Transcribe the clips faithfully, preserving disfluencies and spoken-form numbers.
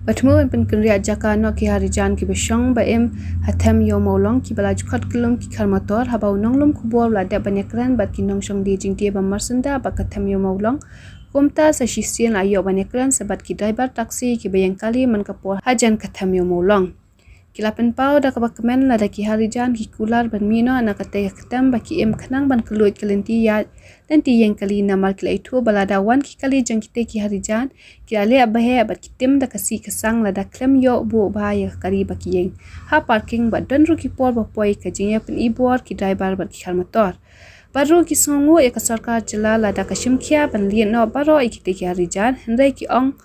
Ba thmu ban pynkynriah jaka noh ki harijan kiba shong ba im ha Them Ïew Mawlong kiba la ju khot kyllum ki khar motor haba u nonglum khubor u la dep ban ïakren bad ki nongshong die jingthiah ba marsyndah bad ka Them Ïew Mawlong. Kumta sa shisien la ïoh ban ïakren sa bad ki driver taxi kiba ïeng kali man ka por hajan ka Them Ïew Mawlong. Ki la pynpaw da kaba kmen lada ki harijan ki kular ban mih noh na katei ka ktem ba ki im khnang ban kylluid ka lynti ïaid lynti ïeng kali namar ki la ithuh ba lada wan ki kali jong kitei ki harijan ki la leh ba heh bad ki tim da ka sih ka sang lada khlem ïoh buh bha ïa ka kali ba ki ïeng ha parking bad don ruh ki por ba poi ka jingïapyni bor ki driver bad ki khar motor. Bad ruh ki sngewnguh ïa ka sorkar jylla lada ka shim khia ban leit noh baroh ïa kitei ki harijan hynrei ki ong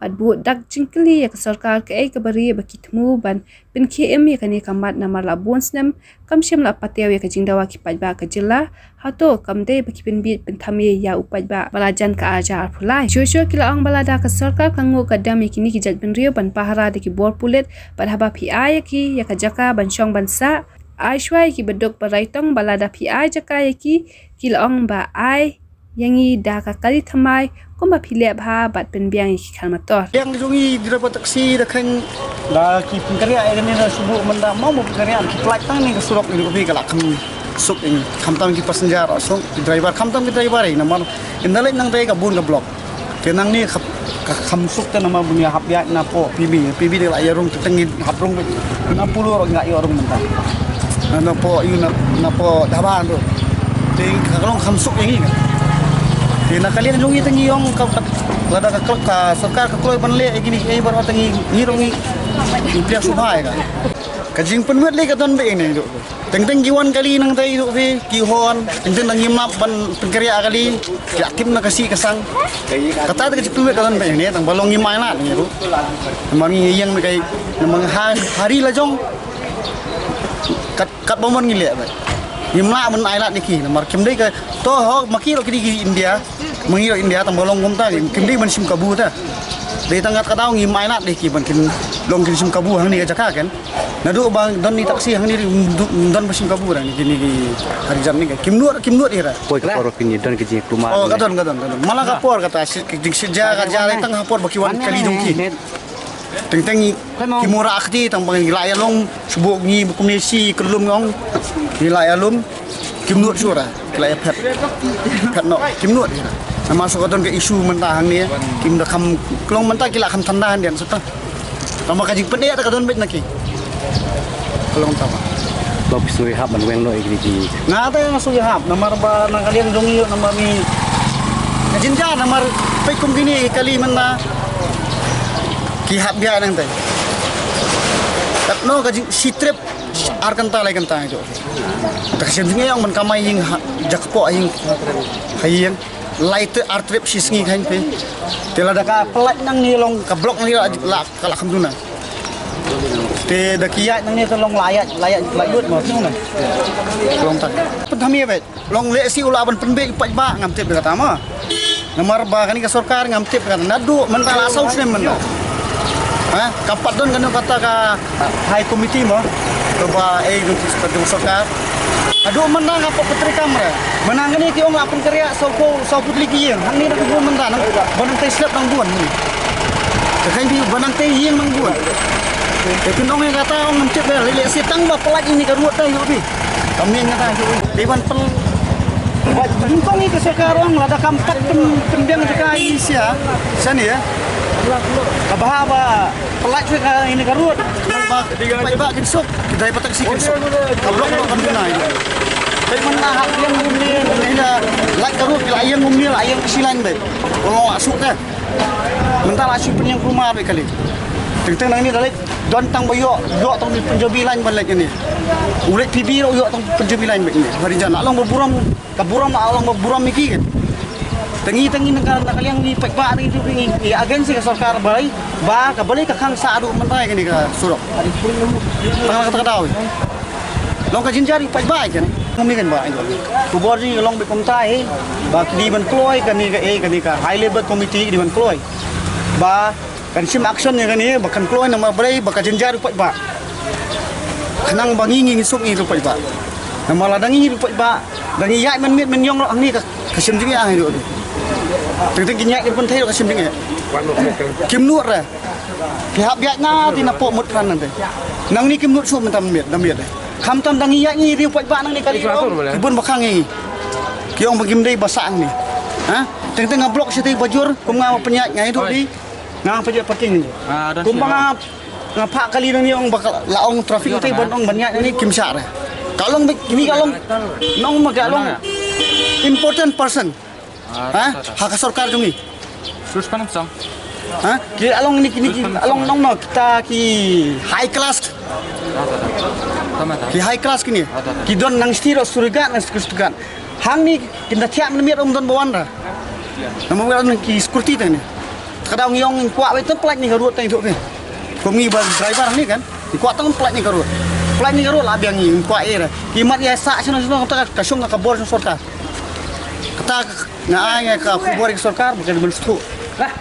bad buh dak jingkylli ïa ka sorkar kaei kaba ri ba ki thmu ban pynkhie im ïa kane ka mat namar la bun snem kam shym la patew ïa ka jingdawa ki paidbah ka jylla. Hato kam dei ba ki pynbit pynthame ïa u paidbah ba la jan ka ar hajar arphew lai? Shuh shuh ki la ong ba lada ka sorkar ka nguh ka dem ïa kine ki jait bynriew ban pahara da ki bor pulit bad haba phi ai ïa ki ïa ka jaka ban shong ban sah, ai shuwa ïa ki baduk ba raitong ba lada phi ai jaka ïa ki, ki la ong ba ai ïa ngi da ka kali thymmai kumba phi leh bha bad pynbiang ïa ki khar motor. Ïa jong ngi driver taxi da khein da ki pynkynriah ïa kane da shu buh mynta mo mo pynkynriah ki pynlait tang ne ka surok ïa ka phi ka la kham suk ïa ngi khamtam ki passenger suk ki driver khamtam ki driver ïa namar ynda leit nangta ka bun ka block. Te nangne ka kham suk te namar ba ngi hap ïaid na poh P B, P B te la ïa rung te teng ngi hap rung na Polo ruh ngi la ïa rung mynta. Na poh ïu na poh Daban ruh. Te ka long kham suk ïa ngi. Te na ka liang jong ngi te ngi ong ka lada ka sorkar ka kloi ban leh ïa kine kiei baroh te ngi ngi ruh ngi pdiang sngewbha ïa ka. Ka jingpynwit lei ka don beit ïa ngi. Teng teng ki wan kali nangta ïa ki hon, teng teng ngim nap ban pynkynriah kali, ki la tip na ka sih ka sang. Kata te ka jingpynwit ka don beit ïa ngi tang ba long ngim ai lad ïa ngi ruh. Namar ngi ïeng na ka, namar ha ri la jong. Kat kat ba mon ngi leh beit. Ngim lah ban ai lad ïa ki namar kim dei ka to ho ma ki ruh ki dei ki India. Ma ngi ruh India tang ba long kumta kim dei ban shim kabu ta. Dei tang kat ka daw ngim ai lad ïa ki ban kin long kin shim kabu hangne ka jaka kan. Naduh ba don i taxi hangne don ba shim kabu ra ngi kini ki harijan ni kim nud kim nud ira. Poi ka por kini don ki jingkulmar. Oh ka don ka don ka don. Mala ka por kata shi ki jing shi ja ka ja dei tang ha por ba ki wan kali jong ki. Teng teng ki mura akhti tang ba ngi la ïa long shu buh ngi kumne shi kyllum ngong. Ngi la ïa lum kim nud shuh ra ki la ïa phet. Phet noh kim nud ira. Namar shu ka don ka issue mynta hangne kim da kham klong mynta ki la kham thanda handian sata. Tang ba ka jingpyneh ta ka don beit na ki. Ka long tang ba. Ba phi sngewhap ban weng noh ïa kine ki. Nga te nga sngewhap namar ba na ka liang jong ngi namar mi. Ka jynjar namar peit kum kine ki kali mynta. Ki hap bia nangta. Katno ka jing shi trip ar kynta lai kynta jong. Ta ka shem jingïong ban kamai ïing ha jakpoh ïing. Ha ïing. Lai te ar trip shi sngi khain phi. Te lada ka pynlait nangne long ka block nangne la la ka la kham duna. Te da ki ïaid nangne te long la ïaid la ïaid la lut mo tu na. Long tak. Pynthame beit long leh shi u la ban pynbeit paidbah ngam tip kata mo. Namar ba kane ka sorkar ngam tip kata naduh mynta la saw snem mynta. Ha ka pat don kane kata ka High Committee mo. Ba ei ka sorkar. Haduh mynta nga pop putri kamra. Mynta ngani ki ong la pynkynriah saw phew saw phew tylli ki ïing. Hangne dang bun mynta nang ba nang tei slep dang bun. Te khein phi ba nang tei ïing dang bun. Te phin ong ïa kata ong ngam tip ba lei lei shi tang ba pynlait ïa kane ka ruh ta ïoh phi. Kam ïa kata ïoh phi. Te ban pyn. Nyngkong ïa ka sorkar ong lada kam pat pyn pynbiang jaka ïa sha. Sha ne ïa. Ka bha ba pynlait shuh ka ïa ka ruh. Ba, ba, ba, kin suk. Ki driver taxi kin suk. Ka block block kan guna ïa. Peit man la hap ïeng kumne, kumne la lait ka ruh, la ïeng kumne, la ïeng shi lain beit. Ong la suk te. Mynta la shu pynïeng kumar beit kali. Teng teng nangne da leit don tang ba ïoh, ïoh tang Punjabi lain ban leit kane. U leit P B ruh ïoh tang Punjabi lain beit kane. Harijan la long ba burom. Ka burom la long ba burom ïa ki kan. Te ngi te ngi na ka na ka liang ngi paidbah ngi tu ngi ngi against ka sorkar balei ba ka balei ka khang sah haduh mynta ïa kane ka surok. Tang ka ta ka daw. Long ka jynjar ïa paidbah kan. Ngam ni kan ba. Khubor jong ngi long beit kumta hi ba ki dei ban kloi kane ka eh kane ka high level committee ki dei ban kloi. Ba kan shim action ïa kane ba kan kloi namar balei ba ka jynjar ïa paidbah. Khnang ba ngi ngi ngi suk ngi ïa paidbah. Namar lada ngi ïa paidbah da ngi ïaid man miet man ïong hangne ka ka shim jingïaid hangne ruh. Teng teng ki ñiah ki pynthei ka shim ding eh. Kim nud re. Ki hap ïaid na ti na pok mut pran nante. Nangne kim nud shuh mynta miet da miet. Khamtam dang ïaid ngi riewpaidbah nangne ka ri. Ki bun ba khang ngi. Ki ong ba kim dei ba sah ngi. Ha? Teng teng nga block shatei ba jur kum nga ma pynïaid nga ïathuh di. Nga pynïaid parking ngi. Kum ba nga nga phah kali nangne ong ba la ong traffic te ban ong ban ïaid nangne kim shah re. Ka long bik ni ka long. Nong ma ka long. Important person. Ha? Ha ka sorkar jong ngi. Terus pan song. Ha? Ki along ni ni ki along nong no kita ki high class. Ki high class kini. Ki don nang stir o surigat nang stir surigat. Hang ni kinda thiam ni miat um don bawan ra. Namu ngi ki security tang ni. Kadang ngi ong ngi kwah wei tem pelajar ni ka ruat tang itu ke. Kum ngi ba driver ni kan. Ngi kwah tang pelajar ni ka ruat. Pelajar ni ka ruat lah biang ngi ngi kwah era. Ki mat ya sa sino sino kata ka shong ka bor sorkar. Kata nga ai nga ka khubor ki sorkar bukan ben stu. Lah.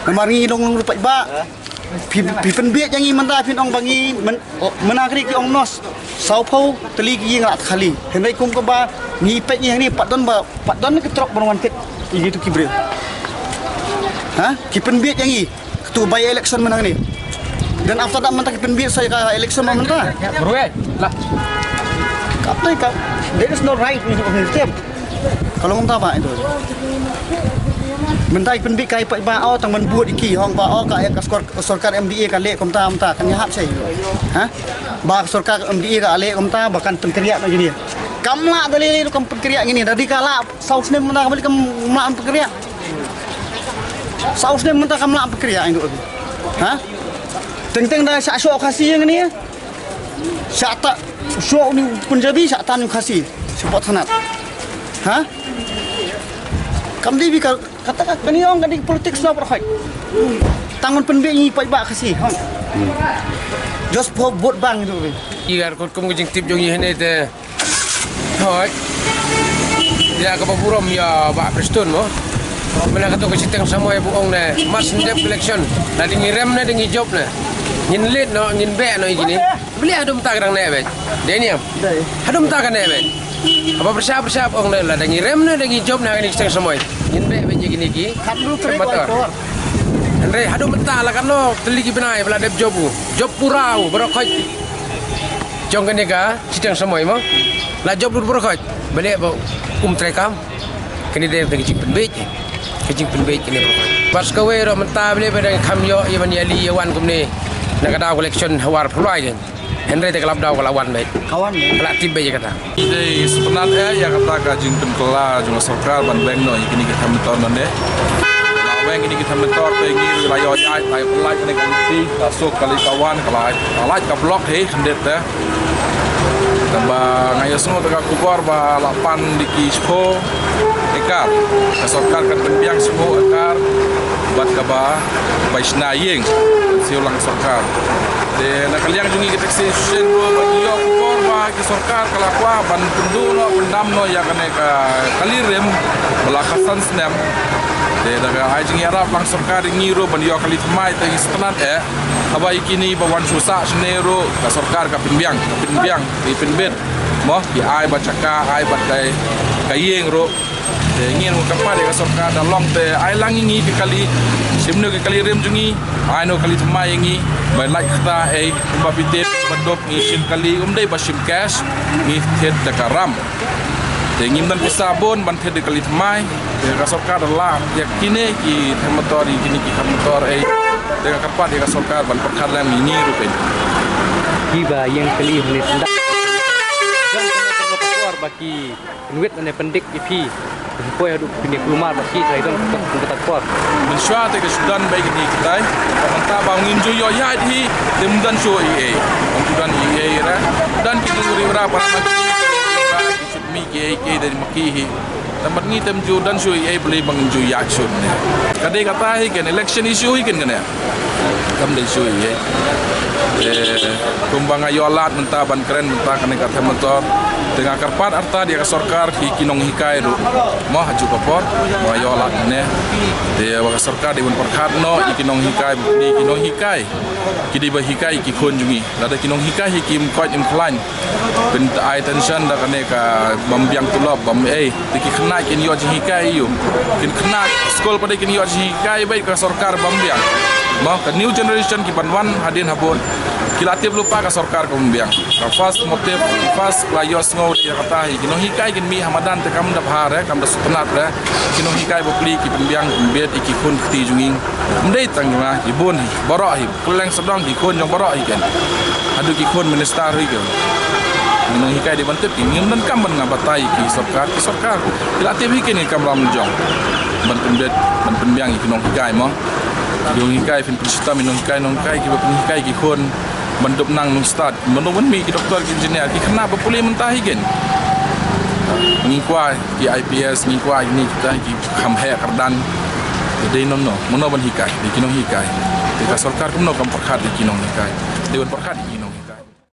Namar ngi dong rupai ba. Phi phi pynbiet ïa ngi mynta phin ong ba ngi myn oh, mynta kri ki ong nos. Saw phew tylli ki ïing la khali. Hynrei kum kaba ngi peit ngi hangne pat don ba pat don ki trok ban wan peit ïa kitu ki briew. Ha? Ki pynbiet ïa ngi. Katu by election mynta hangne. Then after that mynta ki pynbiet sa ïa ka election mynta. Ruai lah. Kap dei kap. There is no right in step. Ka long kumta ba itu. Mynta i pynbit kai pat ba o tang man bud i ki hong ba o ka ka sorkar M D A ka leh kumta kumta kan ïahap sei. Ha? Ba ka sorkar M D A ka leh kumta ba kan pynkriah na gini. Kam lah dalil itu kam pynkriah gini. Dari ka lah saw snem mynta kam lah pynkriah. Saw snem mynta kam lah pynkriah itu. Ha? Teng teng da sa shoh Khasi gini. Shata shoh ni Punjabi shata ni Khasi. Support sanat. Ha? Kam di bi ka kata ka kani ong ka di politics na perkhoi. Tangon pynbit ni pai ba Khasi. Ha. Just for vote bang itu. Igar kot kum jingtip jong i hene te. Hoi. Ya ka ba burom ya ba Preston mo. Mana ka to ka siteng samoi bu ong ne mas ndep election. Na ding i rem ne ding i job ne. Ngin late no ngin be no i gini. Beli hadum ta ka dang ne be. Daniel. Hadum ta ka ne be. Aba bersap bersap ong ne la dang i rem ne dang i job na ngin siteng samoi. Ngin be be i gini ki. Hadum tre koi por. Andre hadum ta la kan no teli ki benai bela dep job u. Job pura u berokoj. Jong kane ka siteng samoi mo. La job lut berokoj. Beli ba um tre kam. Kini dei ka jingpynbeit. Ka jingpynbeit kini berokoj. Pas kawei ro mynta beli ba dang kham ïoh ïa ban ïa li ïa wan kumne. Na ka daw ka election hawar pulai kan. Hynrei te ka lap daw ka la wan beit. Ka wan beit. Ka la tip beit ïa kata. Dei sngewtynnat eh ïa kata ka jingpynkylla jong ka sorkar ban beng noh ïa kine ki them motor nane. La weng kine ki them motor te ngi la ïoh ïaid la ïoh pynlait kane ka lynti ka suk ka leit ka wan ka lait ka lait ka block hi khyndiat te. Tangba nga ïohsngew da ka khubor ba la pan da ki shiphew ekar. Ka sorkar kan pynbiang shiphew ekar bad kaba bai shna ïing. Siew lang sorkar. Te na ka liang jong ngi ka taxi association ruh ba ngi ïoh khubor ba ki sorkar ka la kwah ban pynduh noh pyndam noh ïa kane ka kali rim ba la khatsan snem. Te da ka ai jingïarap lang sorkar ïa ngi ruh ban ïoh kali thymmai te ngi sngewtynnat eh. Haba ïa kine ba wan shu sah shane ruh ka sorkar ka pynbiang ka pynbiang ki pynbit mo ki ai bad jaka ai bad kai ka ïing ruh. Te ngin wan kyrpad ïa ka sorkar da long te ai lang ïa ngi ki kali shim noh ki kali rim jong ngi ai noh kali thymmai ïa ngi ba lait kata ei kumba phi tip ba dok ngi shim kali um dei ba shim cash ngi thied da ka ram. Te ngim don pisa bun ban thied da kali thymmai te ka sorkar da lah ïa kine ki them motor ïa kine ki them motor ei te ka kyrpad ïa ka sorkar ban pyrkhat lem ïa ngi ruh pyn. Ki ba ïeng kali hynne syndah. Jong kane ka por ba ki Pynwit lane pyndik ïa phi. Phi poi haduh phi ne kulmar ba ki trai don ka kum kata por. Mynshuwa te ka shu don beit kine kitai. Ka mynta ba ngin ju ïoh ïaid hi te ym don shuh ei ei. Ym ju don ei ei ra. Don ki jingri ra ba na ki shu mih ki ei ki ei da ma ki hi. Te mat ngi te ym ju don shuh ei ei balei ba ngin ju ïaid shuh ne. Ka dei kata hi kan election issue hi kan kane. Kam dei issue hi. Te kumba nga ïoh lad mynta ban kren mynta kane ka thema tor. Te nga kyrpad arta ïa ka sorkar ki ki nonghikai ruh. Mo ha juh ka por ba nga ïoh lad ne. Te ba ka sorkar dei ban pyrkhat noh ïa ki nonghikai, ïa ki nonghikai. Ki dei ba hikai ki khun jong ngi. Lada ki nonghikai hi kim koit im khlaiñ. Pynta ai tension da kane ka bym biang tulop bym ei. Te ki khynnah kin ïoh jinghikai ïa u. Ki khynnah skul pat de kin ïoh jinghikai beit ka sorkar bym biang. Mo ka new generation ki ban wan hadien habud. Ki la tip lypa ka sorkar ka bym biang. Ka first motive, first la ïohsngew ïa kata hi ki nonghikai kin mih ha madan te kam da bha re, kam da sngewtynnat re. Ki nonghikai bapli ki pynbiang pynbiet ïa ki khun kti jong ngi. Ym dei tang jong nga, ki bun hi, baroh hi. Kylleng sawdong ki khun jong baroh hi kan. Haduh ki khun minister hi kan. Ngi nonghikai dei ban tip ki, ngim donkam ban nga batai ki sorkar, ki sorkar. Ki la tip hi kan ki kamram jong. Ban pynbiet, ban pynbiang ki nonghikai mo. Ki nonghikai phin pynshitom ki nonghikai, nonghikai kiba pynhikai ki khun. Ban dup nang nongstad, ban dup ban mih ki doktor ki engineer, ki khynnah bapli mynta hi kan. Ngi kwah ki I P S, ngi kwah kine kita ki kham heh kyrdan. Dei no no, mano ban hikai, dei ki nonghikai. Dei ka sorkar kumno kam pyrkhat dei ki nonghikai. Dei ban pyrkhat dei ki nong